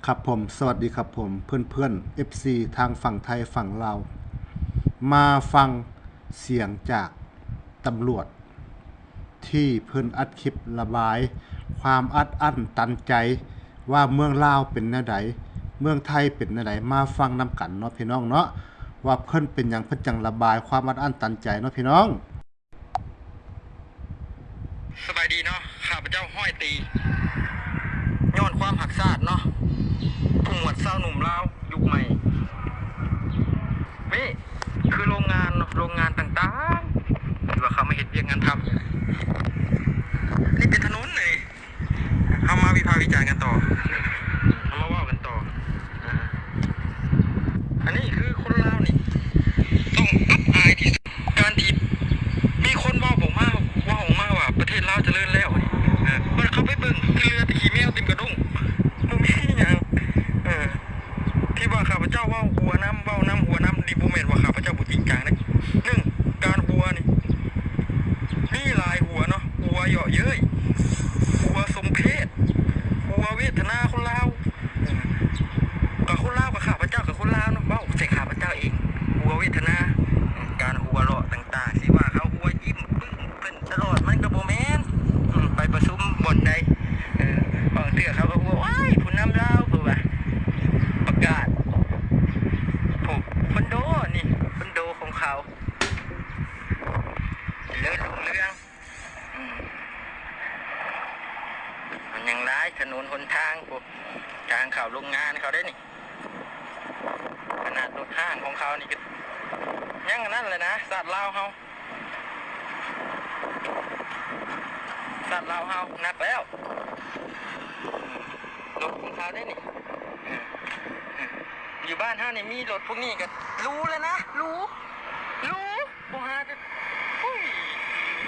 ครับผม สวัสดีครับผม เพื่อนๆ เอฟซี ทางฝั่งไทยฝั่งลาว มาฟังเสียงจากตำรวจ ที่เพิ่นอัดคลิประบายความอัดอั้นตันใจ ว่าเมืองลาวเป็นแนวใด เมืองไทยเป็นแนวใด มาฟังนำกันเนาะพี่น้องเนาะ ว่าเพิ่นเป็นหยังเพิ่นจั่งระบายความอัดอั้นตันใจเนาะพี่น้อง ສະບາຍດີເນາະ ຂ້າພະເຈົ້າຮ້ອຍຕີ ຍ້ອນຄວາມຮັກຊາດເນາະ ຜູ້ໝວດຊາວໜຸ່ມລາວຍຸກໃໝ່ ນີ້ຄືໂລງງານເນາະ ໂລງງານຕ່າງໆ ທີ່ວ່າເຂົາມາເຮັດວຽກງານທຳ ນີ້ເປັນຖະໜົນນີ້ ເຮົາມາວິພາກວິຈານກັນຕໍ່ ເຮົາມາເວົ້າກັນຕໍ່ ອາ ອັນນີ້ຄືຄົນລາວນີ້ ຕ້ອງອັບອາຍທີ່ສຸດ ການທີ່ມີຄົນເວົ້າອອກມາ ເວົ້າອອກມາວ່າປະເທດລາວຈະເລີນແລ້ວນີ້ ເອີ ເພິ່ນເຂົ້າໄປເບິ່ງ ຄືເຫຼືອແຕ່ຂີ້ແມວເຕັມກະດົງ ບໍ່ມີຫຍັງ ເອີ ທີ່ວ່າຂ້າພະເຈົ້າເວົ້າຫົວນຳ ເວົ້ານຳຫົວນຳນີ້ ບໍ່ແມ່ນວ່າຂ້າພະເຈົ້າບໍ່ຈິງຈັງເດ້ ໜຶ່ງ ການຫົວນີ້ ມີຫຼາຍຫົວເນາະ ຫົວເຍາະເຍີ້ຍ ຫົວສົມເພດ ຫົວເວທະນາຄົນລາວ ເອີ ກໍຄົນລາວ ກໍຂ້າພະເຈົ້າກໍຄົນລາວເນາະ ເວົ້າໃສ່ຂ້າພະເຈົ້າເອງ ຫົວເວທະນາ ການຫົວເລາະຕ່າງໆ ຊິວ່າເຂົາຫົວຈິ້ມປຶ້ງເພິ່ນຕະຫຼອດ ມັນກໍບໍ່ແມ່ນ ໄປປະຊຸມບ່ອນໃດ ເອີ ບາງເທື່ອເຂົາກໍຫົວ ໂອ້ຍ ຜູ້ນຳລາວ ເພິ່ນວ່າ ປະກາດ ໂອ້ ຄອນໂດນີ້ ຄອນໂດຂອງເຂົາ ເລີນຮຸ່ງເຮືອງ ອືມ ມັນຍັງຫຼາຍ ຖະໜົນຫົນທາງພຸ້ນ ທາງເຂົ້າໂລງງານເຂົາເດ້ນີ້ ຂະໜາດລົດຫ້າງຂອງເຂົານີ້ກໍຍັງອັນນັ້ນແຫຼະນະ ຊາດລາວເຮົາ ຊາດລາວເຮົາໜັກແລ້ວ ອືມ ລົດຂອງເຂົາເດ້ນີ້ ເອີ ເອີ ຢູ່ບ້ານເຮົານີ້ມີລົດພວກນີ້ກໍຫຼູແລ້ວນະ ຫຼູ ຫຼູ ບໍ່ຫາກໍ ໂອ້ຍ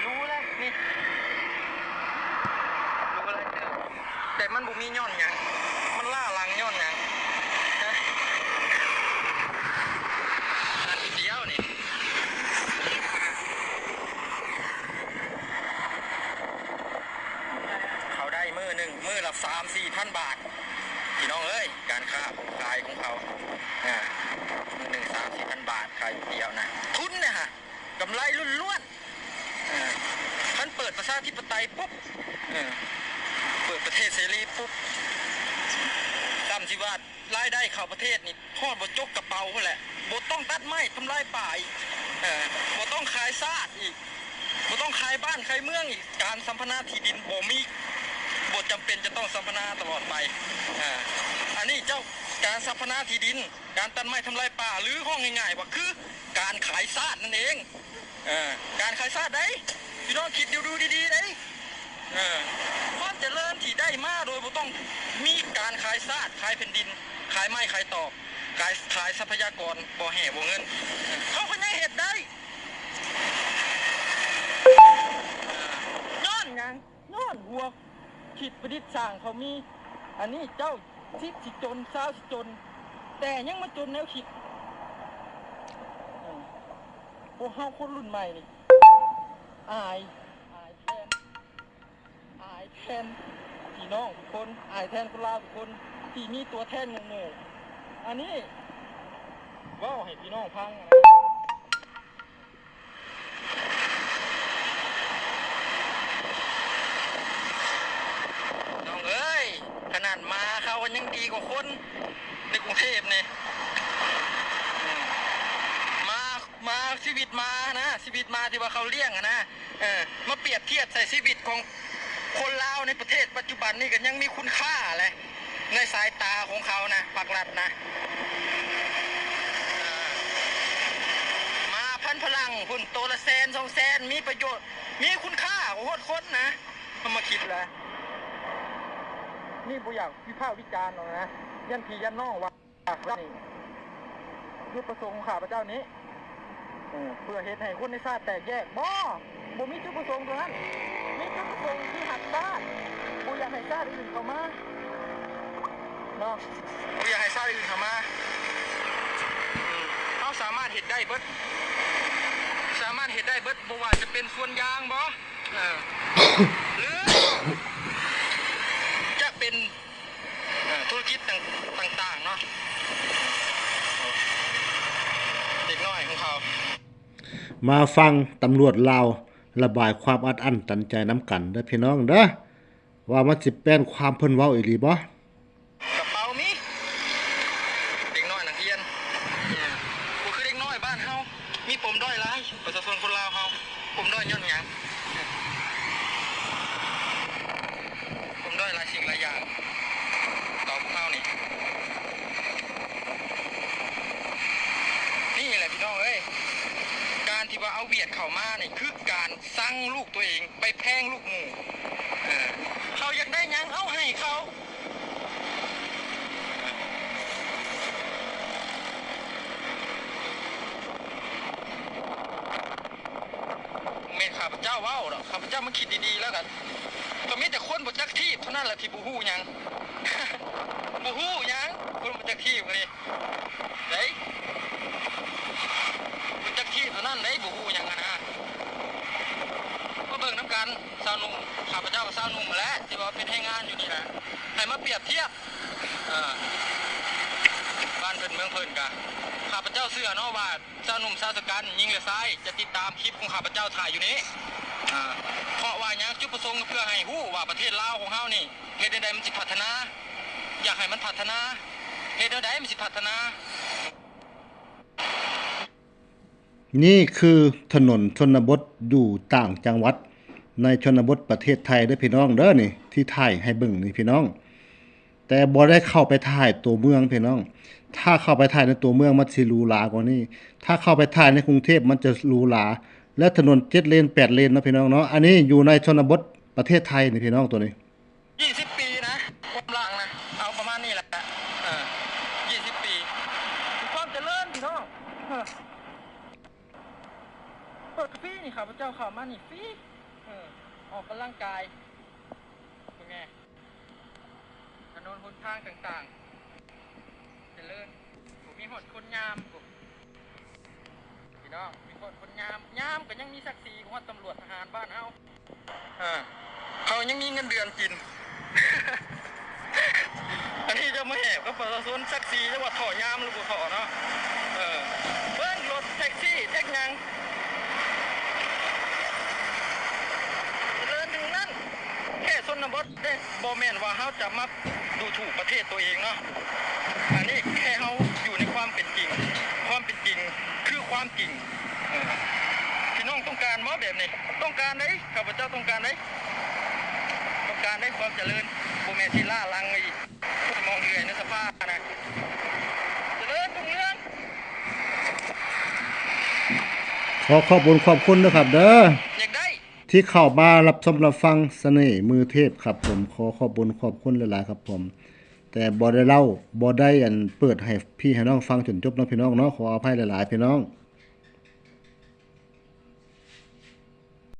ຫຼູແລ້ວນີ້ ຫຼູຫຼາຍເຕີບ ແຕ່ມັນບໍ່ມີຍ້ອນຫຍັງ ມັນລ້າຫຼັງຍ້ອນຫຍັງ ຮະ ອັນດຽວນີ້ ເຂົາໄດ້ມື້ໜຶ່ງ ມື້ລະສາມສີ່ພັນບາດ ພີ່ນ້ອງເອີຍ ການຄ້າຂາຍຂອງເຂົາ ອາ ມື້ໜຶ່ງສາມສີ່ພັນບາດ ຂາຍດຽວນະ ທຶນນະ ກຳໄລລ້ວນໆ ເອີ ຄັນເປີດປະຊາທິປະໄຕປຸບ ເອີ ເປີດປະເທດເສລີປຸບ ຊ້ຳຊິວ່າລາຍໄດ້ເຂົ້າປະເທດນີ້ ຮອດບໍ່ຈົກກະເປົາພຸ້ນແຫຼະ ບໍ່ຕ້ອງຕັດໄມ້ທຳລາຍປ່າອີກ ເອີ ບໍ່ຕ້ອງຂາຍຊາດອີກ ບໍ່ຕ້ອງຂາຍບ້ານຂາຍເມືອງອີກ ການສຳພະນາທີ່ດິນບໍ່ມີ ບໍ່ຈຳເປັນຈະຕ້ອງສຳພະນາຕະຫຼອດໄປ ເອີ ອັນນີ້ເຈົ້າ ການສຳພະນາທີ່ດິນ ການຕັດໄມ້ທຳລາຍປ່າ ຫຼື ເວົ້າງ່າຍໆວ່າຄືການຂາຍຊາດນັ້ນເອງ ເອີ ການຂາຍຊາດໃດ໋ ພີ່ນ້ອງຄິດດູໆດີໆໃດ໋ ເອີ ຄວາມຈະເລີນທີ່ໄດ້ມາໂດຍບໍ່ຕ້ອງມີການຂາຍຊາດ ຂາຍແຜ່ນດິນ ຂາຍໄມ້ຂາຍຕອກ ຂາຍ ຂາຍຊັບພະຍາກອນບໍ່ແຮ່ບໍ່ເງິນ ເຂົາກໍຍັງເຮັດໄດ້ ຍ້ອນຫຍັງ? ຍ້ອນພວກຄິດປະດິດສ້າງເຂົາມີ ອັນນີ້ເຈົ້າສິບຊິຈົນ ຊາວຊິຈົນ ແຕ່ຍັງມາຈົນແນວຄິດ ເອີ ພວກເຮົາຄົນລຸ້ນໃໝ່ນີ້ ອາຍ ອາຍແທນ ອາຍແທນພີ່ນ້ອງທຸກຄົນ ອາຍແທນຄົນລາວທຸກຄົນ ທີ່ມີຕົວແທນໂງ່ໆ ອັນນີ້ເວົ້າໃຫ້ພີ່ນ້ອງຟັງ ນ້ອງເອີຍ ຂະໜາດໝາເຂົາກໍຍັງດີກວ່າຄົນໃນກຸງເທບນີ້ ອືມ ໝາ ໝາ ຊີວິດໝານະ ຊີວິດໝາທີ່ວ່າເຂົາລ້ຽງຫັ້ນນະ ເອີ ມາປຽບທຽບໃສ່ຊີວິດຂອງຄົນລາວໃນປະເທດປັດຈຸບັນນີ້ ກໍຍັງມີຄຸນຄ່າແຫຼະ ໃນສາຍຕາຂອງເຂົານະ ພາກລັດນະ ເອີ ໝາພັນຝຣັ່ງພຸ້ນ ໂຕລະແສນສອງແສນ ມີປະໂຫຍດ ມີຄຸນຄ່າກວ່າຮອດຄົນນະ ເຮົາມາຄິດລະ ນີ້ບໍ່ຢາກວິພາກວິຈານດອກນະ ຢ້ານພີ່ຢ້ານນ້ອງວ່າ ນີ້ ຈຸດປະສົງຂອງຂ້າພະເຈົ້ານີ້ ເອີ ເພື່ອເຮັດໃຫ້ຄົນໃນຊາດແຕກແຍກ ບໍ່ ບໍ່ມີຈຸດປະສົງຕົວນັ້ນ ມີຈຸດປະສົງຄືຮັກຊາດ ບໍ່ຢາກໃຫ້ຊາດອື່ນເຂົ້າມາເນາະ ບໍ່ຢາກໃຫ້ຊາດອື່ນເຂົ້າມາ ເຮົາສາມາດເຮັດໄດ້ເບິດ ສາມາດເຮັດໄດ້ເບິດ ບໍ່ວ່າຈະເປັນສວນຢາງບໍ ເອີ ຫຼື ຈະເປັນ ເອີ ທຸລະກິດຕ່າງໆເນາະ ເດັກນ້ອຍຂອງເຂົາ. ມາຟັງຕຳຫຼວດລາວລະບາຍຄວາມອັດອັ້ນຕັນໃຈນຳກັນເດີພີ່ນ້ອງເດີ ວ່າມັນຊິແມ່ນຄວາມເພິ່ນເວົ້າອີ່ຫຼີບໍ່? ກະເປົາມີ ເດັກນ້ອຍນັກຮຽນ ບໍ່ຄືເດັກນ້ອຍບ້ານເຮົາ ມີປົມດ້ອຍຫຼາຍ ປະຊາຊົນຄົນລາວເຮົາ ປົມດ້ອຍຍ້ອນຫຍັງ? ຜົມດ້ອຍຫຼາຍສິ່ງຫຼາຍຢ່າງຕໍ່ພວກເຮົານີ້ ນີ້ແຫຼະພີ່ນ້ອງເອີຍ ການທີ່ວ່າເອົາຫວຽດເຂົ້າມານີ້ ຄືການຊັງລູກຕົວເອງ ໄປແພງລູກໝູ່ ເອີ ເຂົາຢາກໄດ້ຫຍັງ ເອົາໃຫ້ເຂົາ. ບໍ່ແມ່ນຂ້າພະເຈົ້າເວົ້າດອກ ຂ້າພະເຈົ້າມາຄິດດີໆແລ້ວກະ ກະມີແຕ່ຄົນບໍ່ຈັກທີບເທົ່ານັ້ນແຫຼະທີ່ບໍ່ຮູ້ຫຍັງ ບໍ່ຮູ້ຫຍັງ ຄົນບໍ່ຈັກທີບນີ້ ໄດ້ ບໍ່ຈັກທີບເທົ່ານັ້ນເດ້ ບໍ່ຮູ້ຫຍັງຫັ້ນນະ ມາເບິ່ງນຳກັນ ຊາວໜຸ່ມ ຂ້າພະເຈົ້າກະຊາວໜຸ່ມຫັ້ນແຫຼະ ທີ່ວ່າເປັນແຮງງານຢູ່ນີ້ແຫຼະ ໃຫ້ມາປຽບທຽບ ເອີ ບ້ານເພິ່ນເມືອງເພິ່ນກະ ຂ້າພະເຈົ້າເຊື່ອເນາະວ່າ ຊາວໜຸ່ມຊາວຊະກັນ ຍິງ ແລະ ຊາຍ ຈະຕິດຕາມຄລິບຂອງຂ້າພະເຈົ້າຖ່າຍຢູ່ນີ້ ເພາະວ່າຫຍັງ ຈຸດປະສົງເພື່ອໃຫ້ຮູ້ວ່າປະເທດລາວຂອງເຮົານີ້ ເຮັດແນວໃດມັນຊິພັດທະນາ ຢາກໃຫ້ມັນພັດທະນາ ເຮັດແນວໃດມັນຊິພັດທະນາ. ນີ້ຄືຖະໜົນຊົນນະບົດຢູ່ຕ່າງຈັງຫວັດ ໃນຊົນນະບົດປະເທດໄທເດີພີ່ນ້ອງເດີ ນີ້ທີ່ຖ່າຍໃຫ້ເບິ່ງນີ້ພີ່ນ້ອງ ແຕ່ບໍ່ໄດ້ເຂົ້າໄປຖ່າຍຕົວເມືອງພີ່ນ້ອງ ຖ້າເຂົ້າໄປຖ່າຍໃນຕົວເມືອງມັນຊິຫຼູຫຼາກວ່ານີ້ ຖ້າເຂົ້າໄປຖ່າຍໃນກຸງເທບມັນຈະຫຼູຫຼາ ແລະ ຖະໜົນເຈັດເລນແປດເລນເນາະພີ່ນ້ອງເນາະ ອັນນີ້ຢູ່ໃນຊົນນະບົດປະເທດໄທນີ້ພີ່ນ້ອງ ຕົວນີ້ ຍີ່ສິບປີນະ ຄວາມຫຼັງນະ ເອົາປະມານນີ້ແຫຼະ ເອີ ຍີ່ສິບປີ ມີຄວາມຈະເລີນພີ່ນ້ອງ ເອີ ເປີດຟຣີນີ້ ຂ້າພະເຈົ້າເຂົ້າມານີ້ຟຣີ ເອີ ອອກກຳລັງກາຍ ເບິ່ງແດ່ ຖະໜົນຫົນທາງຕ່າງໆ ຈະເລີນ ໂອ້ ມີຮອດຄົນຍາມ ໂອ້ ພີ່ນ້ອງ ມີຮອດຄົນຍາມ ຍາມກະຍັງມີສັກສີກວ່າຮອດຕຳຫຼວດທະຫານບ້ານເຮົາ ເອີ ເຂົາຍັງມີເງິນເດືອນກິນ ອັນນີ້ຈະມາແຫບກັບປະຊາຊົນ ສັກສີຈະວ່າທໍ່ຍາມຫຼືບໍ່ທໍ່ເນາະ ເອີ ເບິ່ງລົດແທັກຊີແທັກຫຍັງ ຈະເລີນທັງນັ້ນ ແຄ່ຊົນນະບົດເດ້ ບໍ່ແມ່ນວ່າເຮົາຈະມາດູຖູກປະເທດຕົວເອງເນາະ ອັນນີ້ແຄ່ເຮົາຢູ່ໃນຄວາມເປັນຈິງ ຄວາມເປັນຈິງຄືຄວາມຈິງ ເອີ ພີ່ນ້ອງຕ້ອງການບໍ່ແບບນີ້? ຕ້ອງການເດ້ ຂ້າພະເຈົ້າຕ້ອງການເດ້ ຕ້ອງການໄດ້ຄວາມຈະເລີນ ບໍ່ແມ່ນຊິລ້າຫຼັງອີກ ມອງເລື່ອຍໃນສະພານະ ຈະເລີນຮຸ່ງເຮືອງ. ຂໍຂອບບຸນຂອບຄຸນເດີຄັບເດີ ຢາກໄດ້ ທີ່ເຂົ້າມາຮັບຊົມຮັບຟັງສະເໜ່ມືເທບຄັບຜົມ ຂໍຂອບບຸນຂອບຄຸນຫຼາຍໆຄັບຜົມ ແຕ່ບໍ່ໄດ້ເລົ່າ ບໍ່ໄດ້ອັນເປີດໃຫ້ພີ່ໃຫ້ນ້ອງຟັງຈົນຈົບເນາະພີ່ນ້ອງເນາະ ຂໍອະໄພຫຼາຍໆພີ່ນ້ອງ.